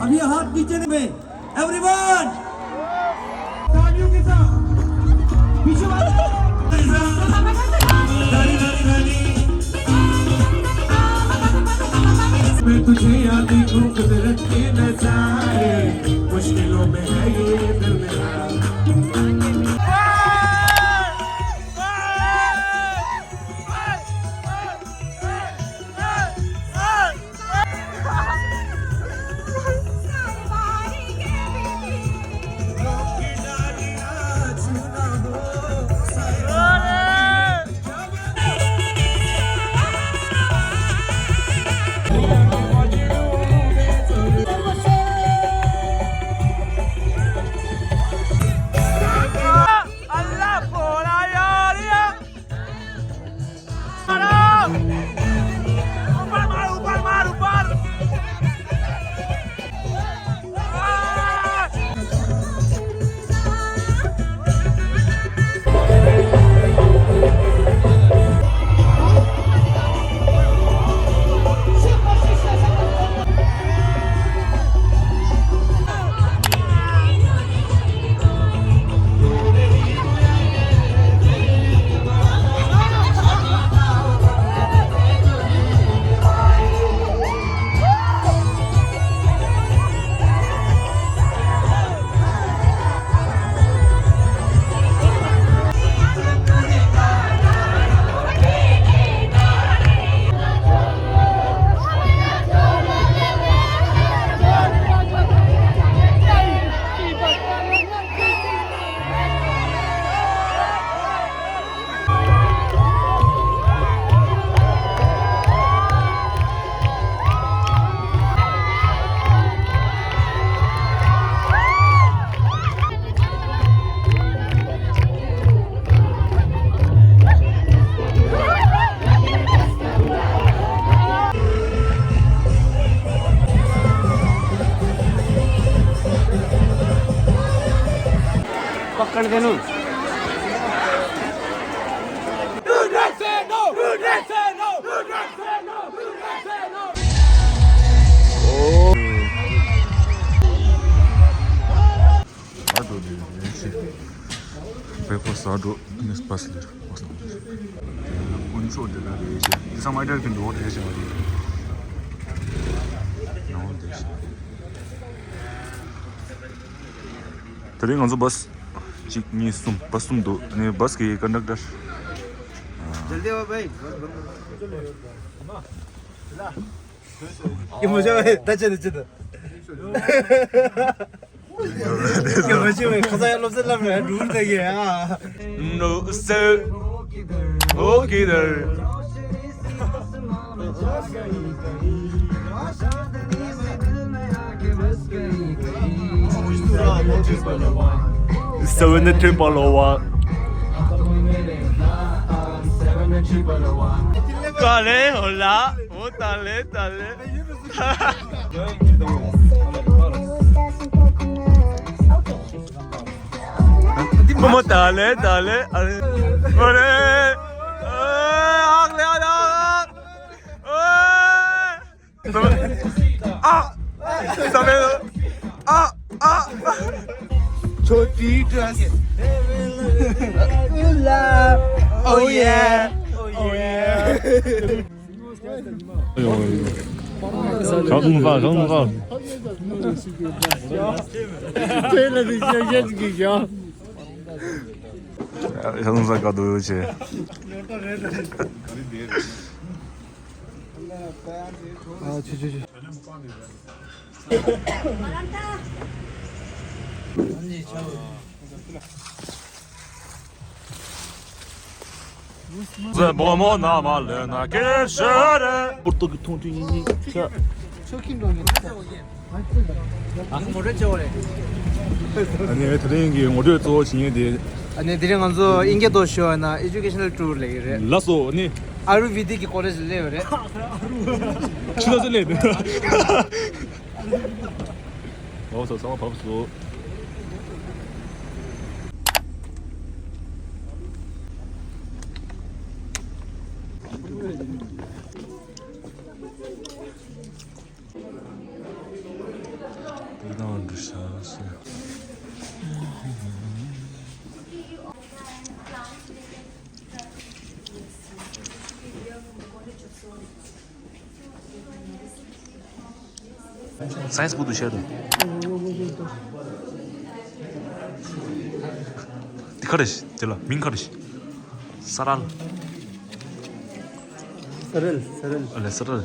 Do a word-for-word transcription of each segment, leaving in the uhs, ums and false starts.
अभी हाथ नीचे नहीं, एवरीवन। तालियों के साथ पीछे वाले। मैं तुझे याद देखूं, कुदरत के नजारे, मुश्किलों में है ये दिल मेरा। पकड़ दे नू। ཟ་འགྲོ་རེད་ཤི། བེ་ཁོ་ཟ་འགྲོ་ནི་སྤ་སི་ལེར་ཁོ་སང་རེད། དཀོན་མཆོག་འདི་ལ་རེད་ཤི། འདི་ཚང་མ་ཨི་ཊལ་གི་འགྲོ་རེད་ཤི་མ་རེད། ནང་དེ་ཤི། དེ་རིང་ང་ཚོ་བྷ་སི་གཅིག་གཉིས་གསུམ་བྷ་སི་གསུམ་འདུག་ནི་བྷ་སི་གི་ཀན་ཌག་ཊར། जल्दी आओ भाई। ये मजा है, दच्चे दच्चे तो। ये मजे में खसा यार लोग से लड़ रहे हैं, ढूंढ देंगे, हाँ। नो से, वो किधर? Seven the triple one. Dale, hola. Oh, dale, dale. Como dale, dale. Ore. Ah! Sabe. Ah! Ah! छोटी dress. Oh yeah. Oh yeah. Schau mal, schau mal. Schau mal, was da los ist. ཨ་ཆུ་ཆུ་ཆུ། འཛམ་བུ་མོ་ན་མ་ལེ་ན་ཀེ་ཤ་རེ། པུར་ཏོ་གི་མཐོང་ཐོས་ཉིན་ཉིན་ཆ། ཆོ་ཁིན་འགྲོ་ཉིན་ཆ། ཨ་ནི་དེ་རིང་གི་ངོ་སྤྲོད་གཙོ་བོ་བྱེད་མཁན་དེ། ཨ་ནི་དེ་རིང་ང་ཚོ་དབྱིན་སྐད་ཐོག་ཞུ་བ་ན་ཨེ་ཇུ་ཀེ་ཤ་ནལ་ཊུར་ལབ་ཀྱི་རེད། ལགས་སོ། ཨ་ནི། ཨ་ཡུར་ཝེ་དིག་གི་ཀོ་ལེཇ་ལ་སླེབས་ཡོད་རེད། ཕྱི་ལ་ཚུར་སླེབས་འདུག་ལགས་སོ། ཚང་མ་བབས་སོང་། འདི་དང་འདྲ་ཤག་ཤག་སའེན་སི་བུ་དུ་བཤད་དོ། འདི་ག་རེ་ཤི། དེ་ལ་མིང་ག་རེ་ཤི། ས་རལ། ས་རལ། ས་རལ། ཨ་ལེ་ས་རལ།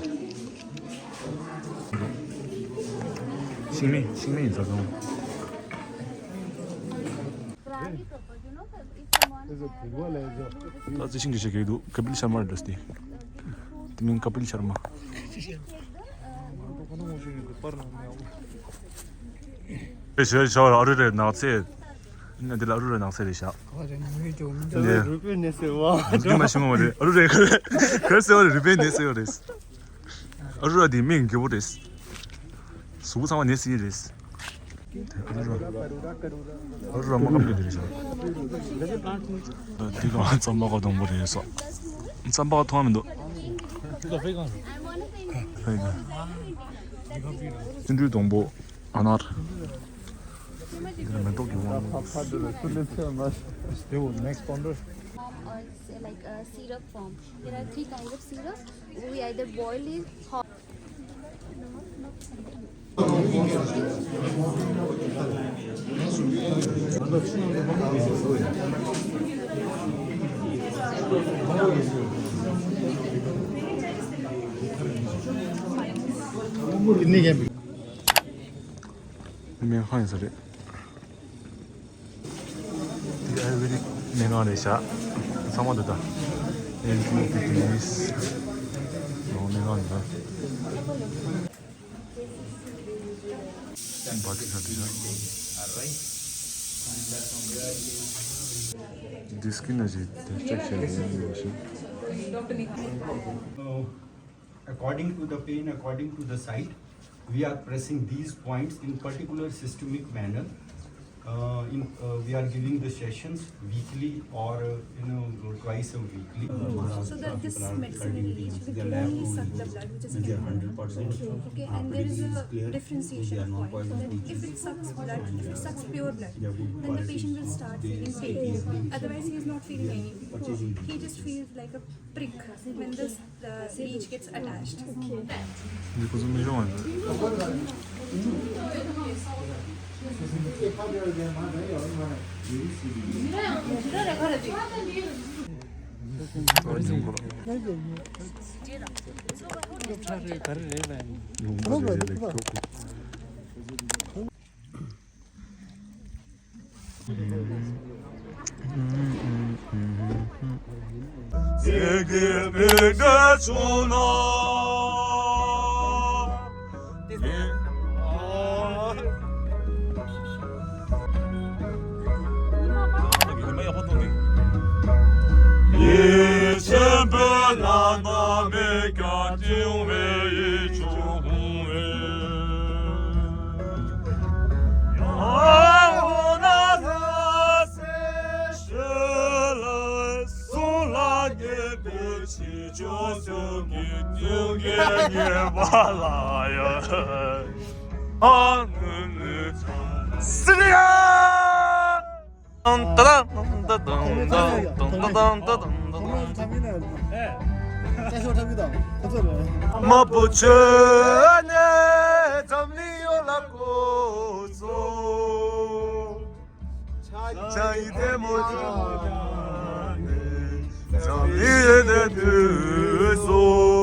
ཤིང་མེ་ཤིང་མེ་ཡིན་ས་གང་། ད་རྩི་ཤིང་གི་ཤ་གི་འདུག་ཀ་པིལ་ཤར་མ་རེད་འདྲ་སྟེ། དེ་མིང་ཀ་པིལ་ཤར་མ། ཨེ་ཤོད་ཤོད་ཨ་རུ་རེ་ནགས་ཚལ། ཨ་ནི་འདི་ལ་ཨ་རུ་རེ་ནགས་ཚལ་རེད་ཤག་ཨ་རུ་རུས་པའི་ནད་སེལ་བ། རུས་པའི་ནད་སེལ་བ་རེད། ཨ་རུ་རེ་ག་རེ་སེལ་བ་རེད། རུས་པའི་ནད་སེལ་བ་རེད། ཨ་རུ་ར་འདི་མིང་རྒྱལ་པོ་རེད། གཟུགས་པོ་ཚང་མ་ནད་སེལ་རེད། ཨ་རུ་ར། ཨ་རུ་ར་མ་ཀ་པི་དེ་རེད་ཤག་འདི་ག་རྩམ་པ་ཀ་སྡོང་པོ་རེད་ཤག་རྩམ་པ་ཀ་མཐོང་མི་འདུག་བཙུན་གྲོལ་སྡོང་པོ། ཨ་ནར། འདི་ལ་མེ་ཏོག་གི་དབང་པོ། They will next founder. Form or say like a syrup form. There are three kinds of syrup. We either boil it, hot. སྨན་ཁང་ཡིན་ས་རེད། འདི་ཨ་ཡུར་བེ་དིག་སྨན་ཁང་རེད་ཤག་ཚང་མ་འདི་ལྟ། ཨེན་ཊི་བི་ཊི་ནི་སི་ནང་སྨན་ཁང་འདི་ལྟ། འདི་སྐྱིད་ན་ཞིག་དེ་ལྕགས་ཤེལ་ཡིན་ཞིག According to the pain, according to the site, we are pressing these points in particular systemic manner. Uh, in, uh, we are giving the sessions weekly or, uh, you know, twice a weekly. So that this medicine will reach, we can only suck the blood, which is ten mil. Okay, and there is a differentiation point. So that if it sucks blood, if it sucks pure blood, then the patient will start feeling pain. Otherwise, he is not feeling any pain. He just feels like a prick when this uh, leech gets attached. འདི་ཁོ་ཚོ་མི་ཤོང་བ་རེད། མ་པོ་ཆེ་ནས་འཛམ་གླིང་ཡོངས་ལ་བཀོད་སོང་། ཆ་ཡི་ཐལ་མོ་ཆ་ནས་འཛམ་གླིང་ཡོངས་ནས་བཀོད་སོང་།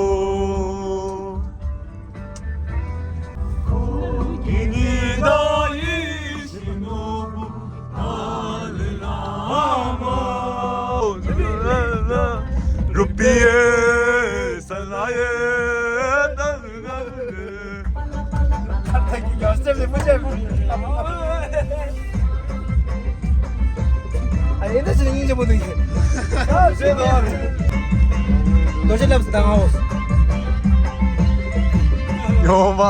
ཡོང་བ།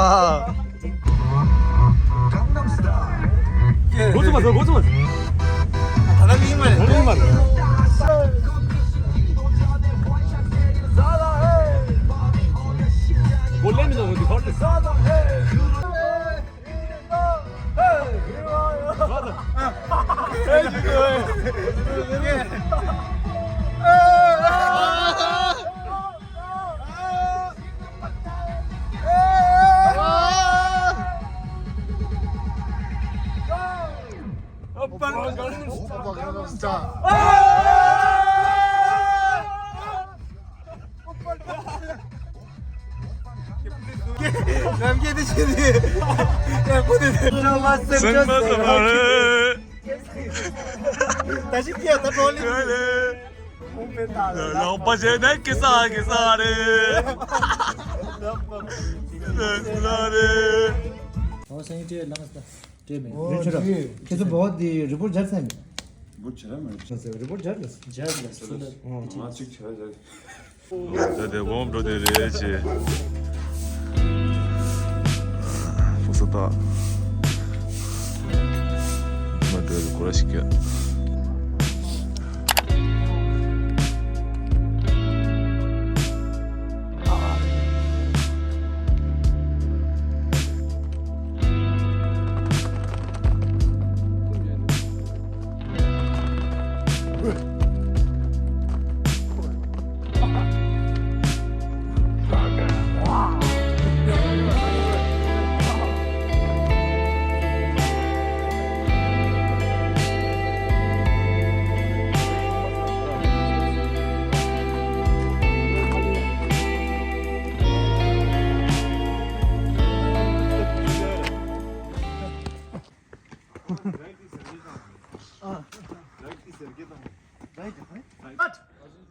གོ་ཚོད་མ་ཚོད། གོ་ཚོད་མ་ཚོད། ད་ལྟ་མིང་མ་རེད། ད་ལྟ་མིང་མ་རེད། གོ་ལེན་མི་འདུག་འདི་ཁོར་ཏེ། སེམས་པ་ས་མ་རེད། ད་ཞིག་སྐྱེ་ད་གྲོགས་ལི། ལོག་པ་བྱས་ན་སྐྱེ་ས་སྐྱེ་ས་རེད། སྐྱེ་ས་རེད། ཨོ་སེང་ཏྲེ་ལངས་ད། ཏྲེ་མེད། ཨོ་རིན་ཆོད་ར། ཏྲེ་ཁྱེད་ཚོ་བོད་དེ་རི་པོར་སྦྱར་ས་མེད། རི་པོར་སྦྱར་མེད། རི་པོར་སྦྱར་ལ། སྦྱར་ལ་སུ་ལ། ང་གཅིག་བྱས་བྱས། ད་དེ་བོང་འགྲོ་དེ་རེད་ཅེ། ཕོ་སོ་ཏ། མ་འགྲོ་དེ་གོ་ར་ཞིག་ག་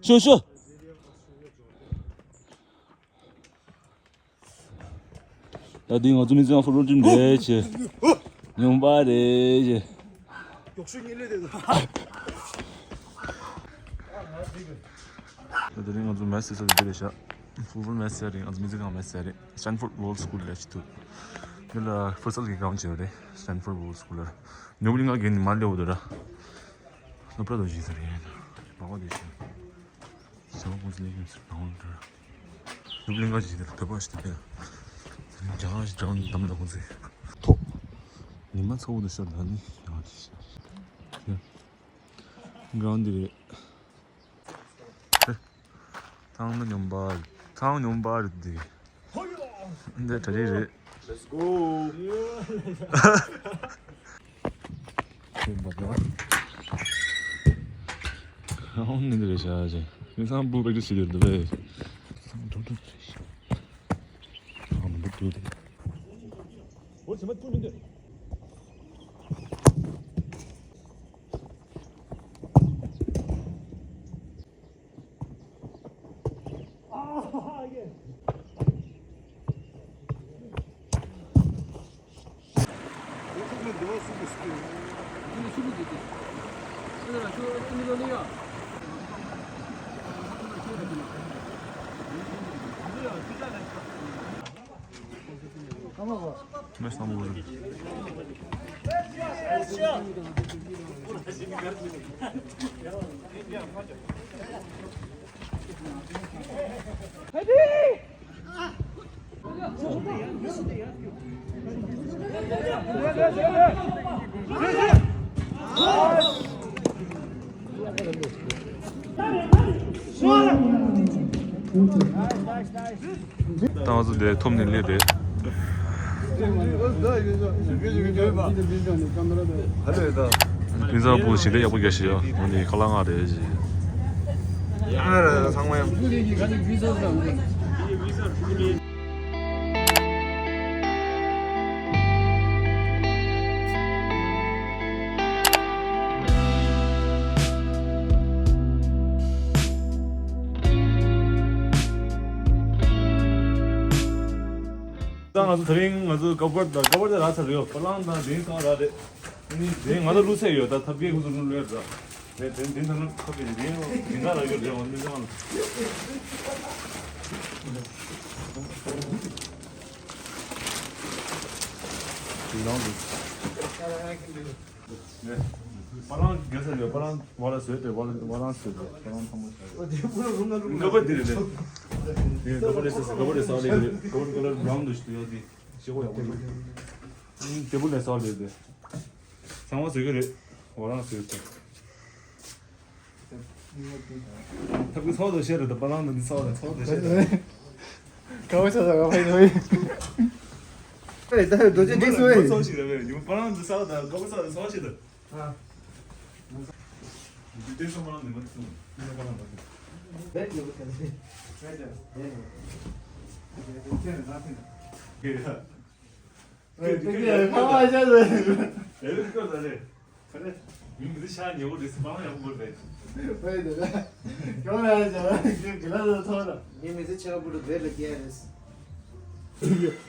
ཤོ་ཤོ། ད་འདི་ང་ཚོ་མི་ཚང་ཕུ་རོ་ཊིན་རེད་ཅེ། ཉུང་པ་རེད་ཅེ། ད་དེ་རིང་ང་ཚོ་མེ་སི་ཟེར་དེ་རེད་ཤག་ཕུ་ཕུ་མེ་སི་རེད། ང་ཚོ་མི་ཚང་མེ་སི་རེད། སི་ཊན་ཕོར་ཌི་ཝོརལ་ཌི་སི་ཀུལ་ལ་ཅི་ཐུབ། འདི་ལ་ཕུར་སལ་གྱི་སྒང་ཅིག་རེད། སི་ཊན་ཕོར་ཌི་ཝོརལ་ཌི་སི་ཀུལ་ལ། ཉོ་བ་ལི་ང་གིན་མ་ལེའོ་དེ་ར། སློབ་གྲྭ་དུ་ཞིག་ཟེར་ཡིན། བག་བ་དེ་ཞིག་བྱ་བ་ཀུན་གཟིགས་ལས་ཡིན་ཟེར་ནའང་འདྲ། ནུབ་གླིང་ག་ཞིག་དེར་བོད་པ་ཞིག་དེ་རྒྱ་གར་ཞིག་གྲང་འདམ་ལ་ཁོང་ཚོས་ཐོག་ཉི་མ་ཚ་བོ་དུ་ཤར་ད་ནི་ཡང་དེ་ཤར་གྲང་འདི་རེད། ཐང་ན་ཉོམ་པ་ཐང་ཉོམ་པ་རེད་དེ། འདི་གྲ་རེ་རེད། Let's go. ཁྱོད་འབབ་ཡོང་། ཨང་ནི་འདི་རེད་ཤག་ཅེ། མི་སང་བུ་པེག་ཏི་སི་བྱེད་ཡོད་འདུག་པས། སང་ཐུང་ཐུང་རེད་ཤག་ཨང་མི་འདུག་ཏུ་དེ། འོ་ཚེ་མ་ཐུང་མི་འདུག་མེ་སང་བོ་རེད། ད་ང་ཚོ་འདིར་ཐོབ་ནས་སླེབས་རེད། མི་ཚང་བུ་ཞིག་ལས་ཡག་པོ་རྒྱག་ཤི་ཡོད། ང་ནི་ཁ་ལག་ང་རེད་ཞེས། ཡང་རེད་ཚང་མ་ཡང་། ད་ང་ཚོ་དེ་རིང་ང་ཚོ་ཀ་བར་དང་ཀ་བར་དེ་རག་ཚར་ཡོད། པ་ལང་དང་དེ་གང་རག་རེད། ཨ་ནི་དེ་ང་ཚོ་བླུགས་ཚར་ཡོད། ད་ཐབ་ཀའི་ཁོ་ཚོ་བླུགས་ལོས་ར། དེ་དེ་དེ་ད་ནི་ཐབ་ཀའི་དེ་དེ་གང་རག་ཡོད་རེད། འོ་དེ་གང་ལ། དེ་གང་འདུག་པ་ལང་རྒྱལ་ས་ཡོད། པ་ལང་བ་ལ་བཟོས་ཏེ་བ་ལ་བ་ལང་བཟོས་ཏེ་པ་ལང་ཐང་པོ་ཆགས་ཡོད། འགག་པ་འདི་རེད་ལེ། འདི་འགག་པ་ལེ་ས་འགག་པ་ལེ་ས་ལེ་རེད། འགག་པ་ཀ་ལར་བྷ་རའུན་འདུག་ཞིག་ཡོད་དེ་ཤེས་གོ་ཡག་པོ་འདུག་དེ་བུ་ལེ་ས་ལེ་དེ་ཚང་མ་བཟོས་ཀྱི་རེད། བ་ལང་བཟོས་ཏེ། ཐབ་ཀྱི་ཚོགས་དང་ཤེར་རེད། པ་ལང་དང་འདི་ཚོགས་དང་ཚོགས་དང་ཤེར་རེད། ཀ་བ་ཆ་ས་ག་ཕ་ཡི་ཚོགས་ཡིན། ཨེ་ད་རྡོ་རྗེ་འདི་ཚོགས་ཡིན། ཚོགས་ཤིག་རེད་པས། ཡུམ་པ་ལང་འདི་ཚོགས་དང་ཀ་བ་ཚོགས་དང་ཚོགས་ཤིག་རེད། ཨ། འདི་དེ་སོང་མ་ལ་ནི་མ་ཐུང་། ནི་མ་ལ་མ་ཐུང་། བེད་ཡོད་ག་ནི། བེད་ཡོད། བེད་ཡོད།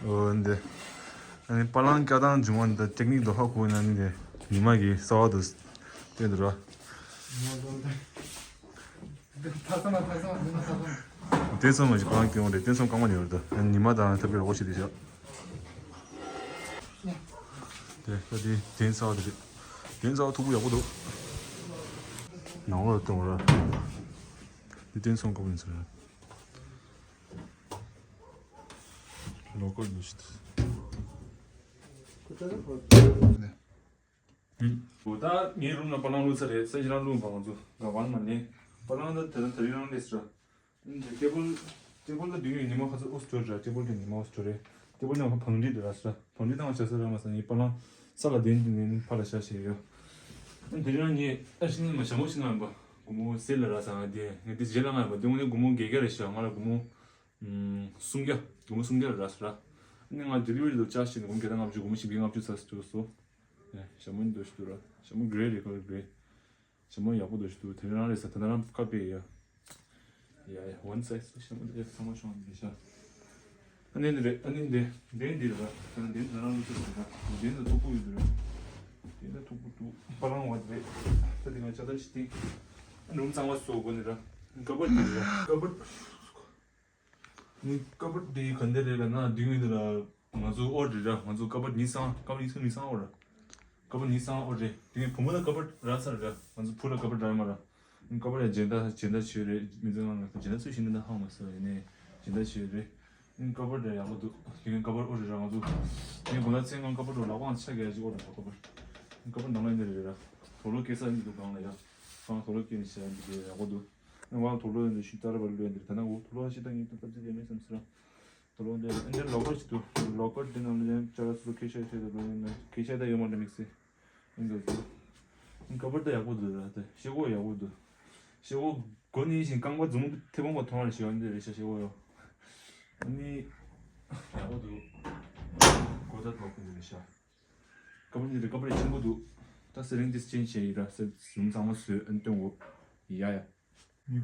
འོ་འདི། ཨ་ནི་པ་ལང་སྐྱ་དང་འཇུ་མ་འདི་ཏེག་ནིག་དོ་ཧ་གོ་ན་ནི་འདི་ཉི་མ་གི་ས་བ་དུ་སྟོན་དུ་ར། ཐ་ས་མ་ཐ་ས་མ་ཐ་ས་མ། དེ་ཚོ་མ་ཞིག་པ་ལང་སྐྱོང་རེད། དེ་ཚོ་རྐང་པ་ནས་ཡོད་དོ། ཉི་མ་དང་ཐབས་ཀྱི་རོགས་བྱེད་དེ་ཤག་དེ་ད་དེ་དེན་ཚ་བ་དེ་རེད། དེན་ཚ་བ་མཐུག་པོ་ཡག་པོ་འདུག་ནང་ལོགས་གཏོང་ར། དེ་དེན་ཚོང་ཁ་པོ་ཡིན་ཚོད་ར། ལོ་ཀལ་ནི་ཤི་ཏུ། ཁུ་ཚ་ཁོ། འོ་ད་ངའི་རུམ་ལ་པ་ལང་བླུགས་ཚར་རེད། སེམས་ཅན་རང་བླུགས་པ་ང་ཚོ་ག་བར་མ་ནས་པ་ལང་ད་དེ་རིང་དེ་རིང་རང་ལས་སྲ། ཨ་ནི་ཊེ་བལ་ཊེ་བལ་ད་དུས་ཡུན་ཉི་མ་ཁ་ཚོ་ཨོ་སི་ཊོ་རེད། ཊེ་བལ་དེ་ཉི་མ་ཨོ་སི་ཊོ་རེད། ཊེ་བལ་ནང་ཁ་བང་སྒྲིག་དེ་ར་སྲ། བང་སྒྲིག་བཏང་བ་བྱ་ས་ར་མ་ས་ངའི་པ་ལང་ས་ལ་དེ་ནི་ཕ་ལ་ཤ་ཤེས་ཡོད། ཨ་ནི་དེ་རིང་ངས་ཨ་ཤི་ནི་མ་ཞྭ་མོ་ཤི་ན་ཡིན་པ་སྒོར་མོ་སེ་ལ་ར་ས་ང་དེ་ངས་དེ་རྗེས་ལ་ང་ཡིན་པ་དེ་ངོ་ནས་སྒོར་མོ་བརྒྱད་བརྒྱ་རེད་ཤག་ང་ལ་སྒོར་མོ་སུམ་བརྒྱ། སྒོར་མོ་སུམ་བརྒྱ་ར་སྲ། ཨ་ནི་ང་ཌེ་ལི་ཝ་རི་དུ་ཅར་ཇི་བྱས་ནས་སྒོར་མོ་བརྒྱ་དང་ལྔ་བཅུ། སྒོར་མོ་བཞི་བརྒྱ་ལྔ་བཅུ་ཚར་སོང་། ཞྭ་མོ་འདི་འདྲ་ཞིག་འདུག་ར། ཞྭ་མོ་གྷི་རེ་རེད། ཁ་ལ་གྷི་རེ། ཞྭ་མོ་ཡག་པོ་འདུག་ཞིག་འདུག་དེ་རང་རེད་ས། ད་ནང་རང་ཁ་པེ་ཡ། ཡ་ཡ། ཝན་སའེ་ཛི། ཞྭ་མོ་འདི་ཚང་མ་ཤོང་འདི་ཤ། ཨ་ནི་འདི་རེད། ཨ་ནི་འདི་འདི་འདི་རེད་ར། ད་འདི་ད་རང་ལུགས་སྲོལ་རེད་ར། འདི་ད་མཐུག་པོ་ཡོད་འདི་ར། འདི་ད་མཐུག་པོ་འདུག་པ་ལང་བ་འདི་རེད། ད་འདི་ང་ཅག་ད་ཞིག་སྟེང་། རུམ་གཙང་མ་བཟོ་དགོས་ནི་ར། ཀ་བར་འདི་རེད་ར། ཀ་བར། ཀ་བར་དེ་ག་འདྲ་རེད་ལབ་ན། དེ་ངོས་འདི་ལ་ང་ཚོ་ཨོ་རེད་ར། ང་ཚོ་ཀ་བར་ཉི་ཤུ་རྩ་ལྔ། ཀ་བར་ཉི་ཤུ་རྩ་ལྔ་ཨོ་ར། ཀ་བར་ཉི་ཤུ་རྩ་ལྔ་ཨོ་རེད། དེ་ངས་བུ་མོ་ལ་ཀ་བར་རག་ཚར་ར། ང་ཚོ་བུ་ལ་ཀ་བར་རག་མ་ར། ཀ་བར་ཡ་སྦྱིན་བདག་སྦྱིན་བདག་བྱས་རེད། མི་ཚེ་ནང་ལ་སྦྱིན་བདག་ཚུལ་བཞིན་དུ་ཧང་མ་སོ་ཡིན་ནས་སྦྱིན་བདག་བྱས་རེད། ཀ་བར་དེ་ཡག་པོ་འདུག་དེ་ངས་ཀ་བར་ཨོ་རེད་ར། ང་ཚོ་ངས་དགོང་དག་མཚན་གང་ཀ་བར་དུ་ལག་པང་ཆ་གས་ཅིག་ཨོ་ར། ཀ་བར་ཀ་བར་ནང་ལ་ཡིན་རེད་ར། དུག་ལོག་སྐྱེ་ས་ཡིན་འདུག་གང་ལ་ཡ། གང་དུག་ལོག་སྐྱེ་ནས་བྱས་འདུག་ཡག་པོ་འདུག་ང་དུག་ལོག་ཡོད་འདུག་ཤི་ཏར་བར་ལོས་འདུག་ད་ནང་འོ་དུག་ལོག་ཤི་ད་ངས་ཏུ་ཏབ་ཏུ་ཡོད་མེད་བསམ་སི་ར། དུག་ལོག་འདི་ཨ་འདི་ལོ་ཀར་ཅིག་འདུག་ལོ་ཀར་འདི་ནང་ལ་ཡང་ཅ་ལག་སུ་ཁེ་ཤ་ཤེ་ད་ལོ་ཡིན་ན་ཁེ་ཤ་ད་ཡོད་མ་འདྲ་མིག་སི་ཡིན་འདུག་ཟེར། ཀ་བར་ད་ཡག་པོ་འདུག་ར། ད་ཤེལ་སྒོ་ཡག་པོ་འདུག་ཤེལ་སྒོ་སྒོ་ནས་བཞིན་རྐང་པ་འཛུམ་ཐེ་བོང་པ་མཐོང་བ་ཞེས་པ་འདི་རེད་ཤག་ཤེལ་སྒོ་ཡོ། ཨ་ནི་ཡག་པོ་འདུག་སྒོ་ད་ཐོག་ཁུང་འདི་རེད་ཤག་ཀ་བར་འདི་རེད། ཀ་བར་ཆེན་པོ་འདུག་ད་སེ་རིང་འདི་ཅན་བྱས་ཡིན་ར། སེ་རུམ་གཙང་མ་བཟོས་ཨ་ནི་སྟོན་འོ། ཡ་ཡ།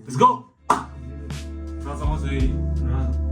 Let's go! ད་གཙང་མ་བཟོས་ཡིན་ར།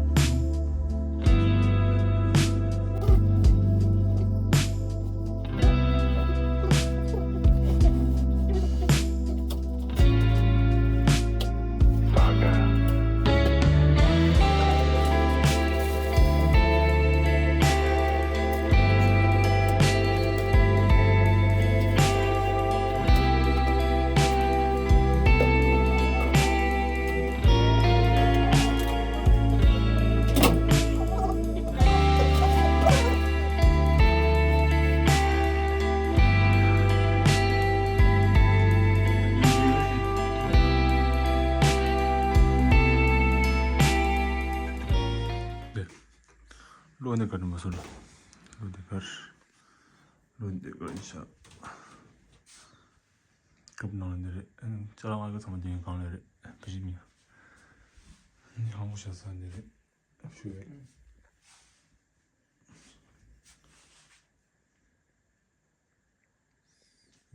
ལོ་ནི་ག་ནི་མ་སོང་ལ། ལོ་འདི་གར། ལོ་འདི་གར་ཤ། ཀབ་ནང་ལ་འདི་རེད། ཅ་ལག་ང་ག་ཚང་མ་འདི་གང་ལ་རེད། བུ་ཞིག་མིན། ནི་ཧང་པོ་ཤ་ས་འདི་རེད། ཞུ་རེད།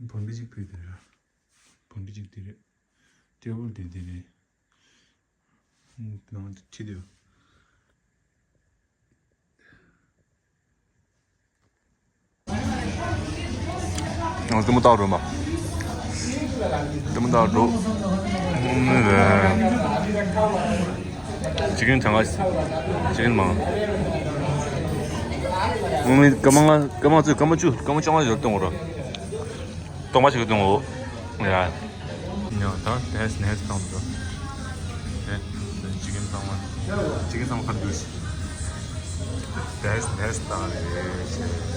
བང་སྒྲིག་གཅིག་ཕུད་དེ་རེད། བང་སྒྲིག་གཅིག་དེ་རེད། ཊེ་བལ་དེ་དེ་རེད། ནང་དུ་ཁྲིད་དེ། ང་ལྟད་མོ་ལྟ་རོགས་མ། ལྟད་མོ་ལྟ་རོགས། ཅི་ཀན་གྲངས་ཀ། ཅི་ཀན་མང་། ངོ་མི་སྐར་མ་ལྔ། སྐར་མ་བཅུ། སྐར་མ་བཅུ། སྐར་མ་བཅོ་ལྔ་ཞིག་གཏོང་རོགས། སྟོང་པ་ཞིག་གཏོང་འོ། ཡ། ཡ་ད་དེས་ནས་བཏང་འདུག་དེ་ཅི་ཀན་གཙང་མ། ཅི་ཀན་གཙང་མ་ཁ་འདུག་དེས་ནས་བཏང་རེད་ཞེས།